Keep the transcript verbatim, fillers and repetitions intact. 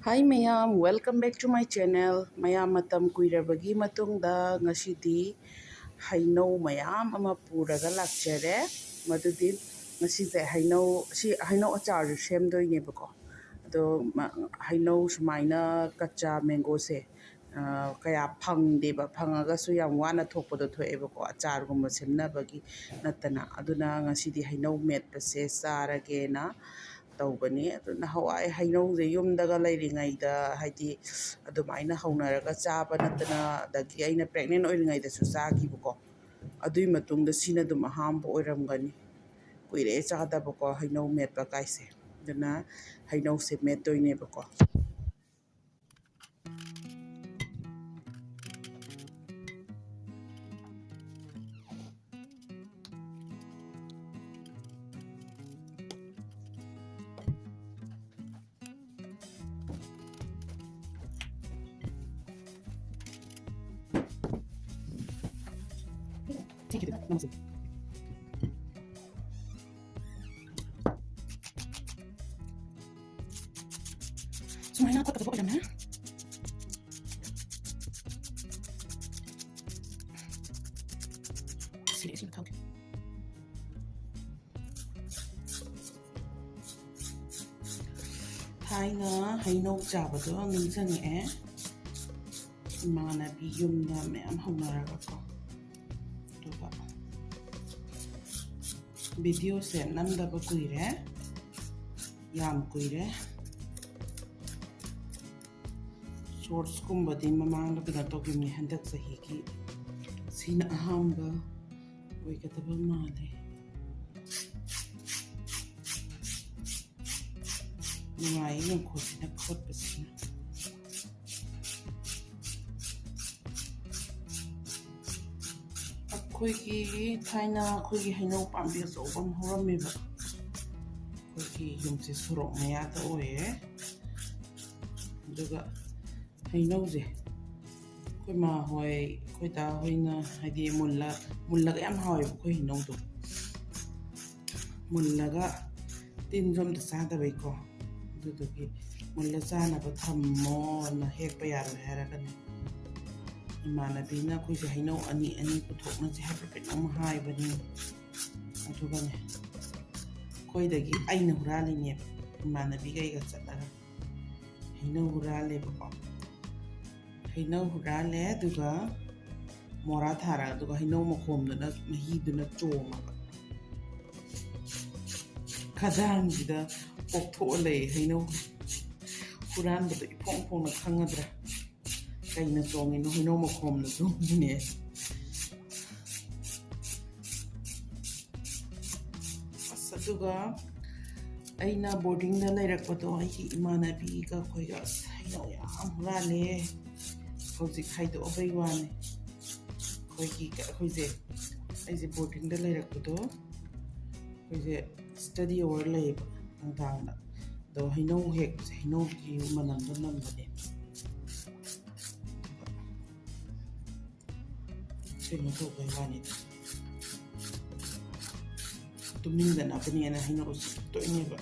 Hi ꯃꯌꯥꯝ, welcome back to my channel. ꯃꯌꯥꯝ, ꯃꯇꯝ ꯀꯨꯏꯔꯕꯒꯤ ꯃꯇꯨꯡꯗ ꯉꯁꯤꯗꯤ ꯍꯩꯅꯧ ꯃꯌꯥꯝ ꯑꯃ ꯄꯨꯔꯒ ꯂꯥꯛꯆꯔꯦ꯫ ꯃꯗꯨꯗꯤ ꯉꯁꯤꯁꯦ ꯍꯩꯅꯧ, ꯁꯤ ꯍꯩꯅꯧ ꯑꯆꯥꯔꯁꯨ ꯁꯦꯝꯗꯣꯏꯅꯦꯕꯀꯣ꯫ ꯑꯗꯣ ꯃ-, ꯍꯩꯅꯧ ꯁꯨꯃꯥꯏꯅ ꯀꯆꯥ ꯃꯦꯡꯒꯣꯁꯦ, ꯑ, ꯀꯌꯥ ꯐꯪꯗꯦꯕ, ꯐꯪꯉꯒꯁꯨ ꯌꯥꯝ ꯋꯥꯅ ꯊꯣꯛꯄꯗꯣ ꯊꯣꯛꯑꯦꯕꯀꯣ, ꯑꯆꯥꯔꯒꯨꯝꯕ ꯁꯦꯝꯅꯕꯒꯤ ꯅꯠꯇꯅ꯫ ꯑꯗꯨꯅ ꯉꯁꯤꯗꯤ ꯍꯩꯅꯧ ꯃꯦꯠꯄꯁꯦ ꯆꯥꯔꯒꯦꯅ ꯇꯧꯕꯅꯤ꯫ ꯑꯗꯨ ꯅꯍꯥꯟꯋꯥꯏ ꯍꯩꯅꯧꯁꯦ ꯌꯨꯝꯗꯒ ꯂꯩꯔꯤꯉꯩꯗ, ꯍꯥꯏꯗꯤ, ꯑꯗꯨꯃꯥꯏꯅ ꯍꯧꯅꯔꯒ ꯆꯥꯕ ꯅꯠꯇꯅ, ꯑꯗꯒꯤ ꯑꯩꯅ pregnant ꯑꯣꯏꯔꯤꯉꯩꯗꯁꯨ ꯆꯥꯈꯤꯕꯀꯣ꯫ ꯑꯗꯨꯒꯤ ꯃꯇꯨꯡꯗ ꯁꯤꯅ ꯑꯗꯨꯝ ꯑꯍꯥꯟꯕ ꯑꯣꯏꯔꯝꯒꯅꯤ꯫ ꯀꯨꯏꯔꯦ ꯆꯥꯗꯕꯀꯣ, ꯍꯩꯅꯧ ꯃꯦꯠꯄ ꯀꯥꯏꯁꯦ꯫ ꯑꯗꯨꯅ ꯍꯩꯅꯧꯁꯦ ꯃꯦꯠꯇꯣꯏꯅꯦꯕꯀꯣ꯫ ꯁꯨꯃꯥꯏꯅ ꯀꯣꯠꯀꯗꯕ ꯑꯣꯏꯔꯝꯃꯦ꯫ ꯁꯤꯔꯦ, ꯁꯤ ꯊꯝꯒꯦ꯫ ꯊꯥꯏꯅ ꯍꯩꯅꯧ ꯆꯥꯕꯗꯣ ꯅꯤꯡꯁꯤꯡꯉꯛꯑꯦ꯫ ꯏꯃꯥꯟꯅꯕꯤ ꯌꯨꯝꯗ ꯃꯌꯥꯝ ꯍꯧꯅꯔꯒꯀꯣ꯫ ꯑꯗꯨꯒ videoꯁꯦ ꯅꯝꯗꯕ ꯀꯨꯏꯔꯦ, ꯌꯥꯝ ꯀꯨꯏꯔꯦ꯫ Shortsꯀꯨꯝꯕꯗꯤ ꯃꯃꯥꯡꯗ ꯀꯩꯅꯣ ꯇꯧꯈꯤꯕꯅꯤ, ꯍꯟꯗꯛ ꯆꯍꯤꯒꯤ ꯁꯤꯅ ꯑꯍꯥꯟꯕ ꯑꯣꯏꯒꯗꯕ ꯃꯥꯜꯂꯦ꯫ ꯅꯨꯡꯉꯥꯏꯌꯦ ꯌꯦꯡꯈꯣꯠꯁꯤꯅ ꯈꯣꯠꯄꯁꯤꯅ꯫ ꯑꯩꯈꯣꯏꯒꯤ ꯊꯥꯏꯅ ꯑꯩꯈꯣꯏꯒꯤ ꯍꯩꯅꯧ ꯄꯥꯝꯕꯤ ꯑꯆꯧꯕ ꯑꯃ ꯍꯧꯔꯝꯃꯦꯕ꯫ ꯑꯩꯈꯣꯏꯒꯤ ꯌꯨꯝꯁꯦ ꯁꯣꯔꯣꯛ ꯃꯌꯥꯗ ꯑꯣꯏꯌꯦ꯫ ꯑꯗꯨꯒ ꯍꯩꯅꯧꯁꯦ ꯑꯩꯈꯣꯏ ꯃꯥ ꯍꯣꯏ, ꯑꯩꯈꯣꯏ ꯗꯥ ꯍꯣꯏꯅ, ꯍꯥꯏꯗꯤ, ꯃꯨꯜꯂ-, ꯃꯨꯜꯂꯒ ꯌꯥꯝ ꯍꯥꯎꯋꯦꯕ ꯑꯩꯈꯣꯏ ꯍꯩꯅꯧꯗꯣ꯫ ꯃꯨꯜꯂꯒ ꯇꯤꯟꯁꯨ ꯑꯝꯇ ꯆꯥꯗꯕꯩꯀꯣ꯫ ꯑꯗꯨꯗꯨꯒꯤ ꯃꯨꯜꯂ ꯆꯥꯅꯕ ꯊꯝꯃꯣꯅ ꯍꯦꯛꯄ ꯌꯥꯔꯣꯏ ꯍꯥꯏꯔꯒꯅꯦ, ꯏꯃꯥꯟꯅꯕꯤꯅ ꯑꯩꯈꯣꯏꯁꯦ ꯍꯩꯅꯧ ꯑꯅꯤ ꯑꯅꯤ ꯄꯨꯊꯣꯛꯅꯁꯦ ꯍꯥꯏꯕ ꯀꯩꯅꯣꯝ ꯍꯥꯏꯕꯅꯤ꯫ ꯑꯗꯨꯒꯅꯦ, ꯑꯩꯈꯣꯏꯗꯒꯤ ꯑꯩꯅ ꯍꯨꯔꯥꯜꯂꯤꯅꯦꯕ, ꯏꯃꯥꯟꯅꯕꯤꯒ ꯑꯩꯒ ꯆꯠꯂꯒ ꯍꯩꯅꯧ ꯍꯨꯔꯥꯜꯂꯦꯕꯀꯣ꯫ ꯍꯩꯅꯧ ꯍꯨꯔꯥꯜꯂꯦ, ꯑꯗꯨꯒ ꯃꯣꯔꯥ ꯊꯥꯔꯒ, ꯑꯗꯨꯒ ꯍꯩꯅꯧ ꯃꯈꯣꯝꯗꯨꯅ, ꯃꯍꯤꯗꯨꯅ ꯆꯣꯝꯃꯒ ꯈꯗꯥꯡꯁꯤꯗ ꯄꯣꯛꯊꯣꯛꯑ ꯂꯩ꯫ ꯍꯩꯅꯧ ꯍꯨꯔꯥꯟꯕꯗꯣ ꯏꯐꯣꯡ ꯐꯣꯡꯅ ꯈꯪꯉꯗ꯭ꯔꯥ? ꯀꯩꯅ ꯆꯣꯡꯉꯤꯅꯣ? ꯍꯩꯅꯧ ꯃꯈꯣꯝꯅ ꯆꯣꯡꯉꯤꯅꯦ꯫ ꯑꯁ, ꯑꯗꯨꯒ ꯑꯩꯅ ꯕꯣꯔꯗꯤꯡꯗ ꯂꯩꯔꯛꯄꯗꯣ, ꯑꯩꯒꯤ ꯏꯃꯥꯟꯅꯕꯤꯒ ꯑꯩꯈꯣꯏꯒ, ꯑꯁ, ꯍꯩꯅꯧ ꯌꯥꯝ ꯍꯨꯔꯥꯜꯂꯦ꯫ ꯍꯧꯖꯤꯛ ꯍꯥꯏꯗꯣꯛꯑꯕꯩ ꯋꯥꯅꯤ꯫ ꯑꯩꯈꯣꯏꯒꯤ, ꯑꯩꯈꯣꯏꯁꯦ, ꯑꯩꯁꯦ ꯕꯣꯔꯗꯤꯡꯗ ꯂꯩꯔꯛꯄꯗꯣ, ꯑꯩꯈꯣꯏꯁꯦ ꯁ꯭ꯇꯗꯤ ꯑꯋꯥꯔ ꯂꯩꯌꯦꯕ ꯅꯨꯡꯗꯥꯡꯗ꯫ ꯑꯗꯣ ꯍꯩꯅꯧ ꯍꯦꯛꯄꯁꯦ, ꯍꯩꯅꯧꯒꯤ ꯃꯅꯝꯗꯣ ꯅꯝꯕꯅꯦ꯫ ꯀꯩꯅꯣ ꯇꯧꯕꯩ ꯋꯥꯅꯤꯗ, ꯇꯨꯝꯅꯤꯡꯗꯅꯕꯅꯦꯅ ꯍꯩꯅꯧꯁꯦ ꯍꯦꯛꯇꯣꯛꯏꯅꯦꯕ꯫